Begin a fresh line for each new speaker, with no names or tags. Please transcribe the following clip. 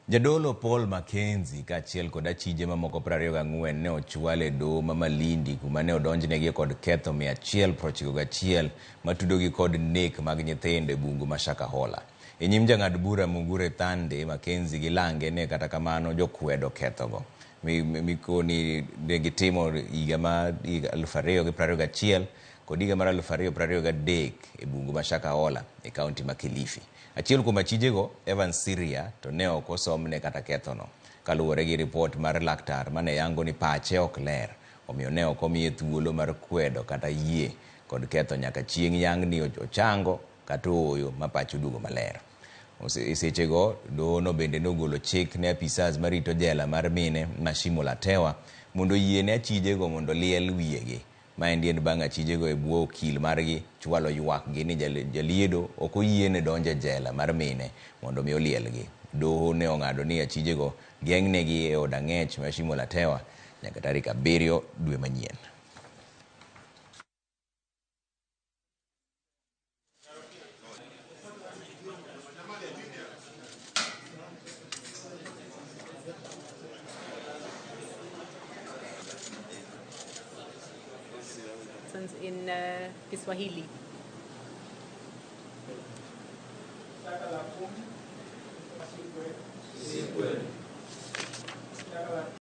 Jadolo Paul Mackenzie kaachiel kod achije mamoko 24 ne ochwal e doho ma Malindi kuma ne odonjnegi kod ketho 191 matudogi kod nek mag nyithindo e bungu ma Shakahola. E nyim jang'ad bura Mugure Thande, Mackenzie gi lange ne kata kamano jokwedo kethogo. Mikoni ne gitimo higa mar 2021 kod higa mar 2023 e bungu ma Shakahola e kaunti ma Kilifi. Achiel kuom achijego, Evans Siria, to ne ok osomne kata kethono, kaluwore gi ripot mar laktar mane yango ni pache ok ler, omiyo ne ok omiye thuolo mar kwedo kata yie kod ketho nyaka chieng' yang ni ochango kata ooyo ma pache oduogo maler. E sechego, doho no bende nogolo chik ne apisas marito jela mar mine ma Shimo la Tewa mondo oyie ne achijego mondo liel wiyegi. Maendi en bang' achijego e bwo okil margi chwalo ywakgi ni jaliedo ok oyiene donjo e jela mar mine mondo mi olielgi. Doho ne ong'ado ni achijego geng'negi e od ang'ech ma Shimo la Tewa nyaka tarik 7 dwe manyien.
In Kiswahili.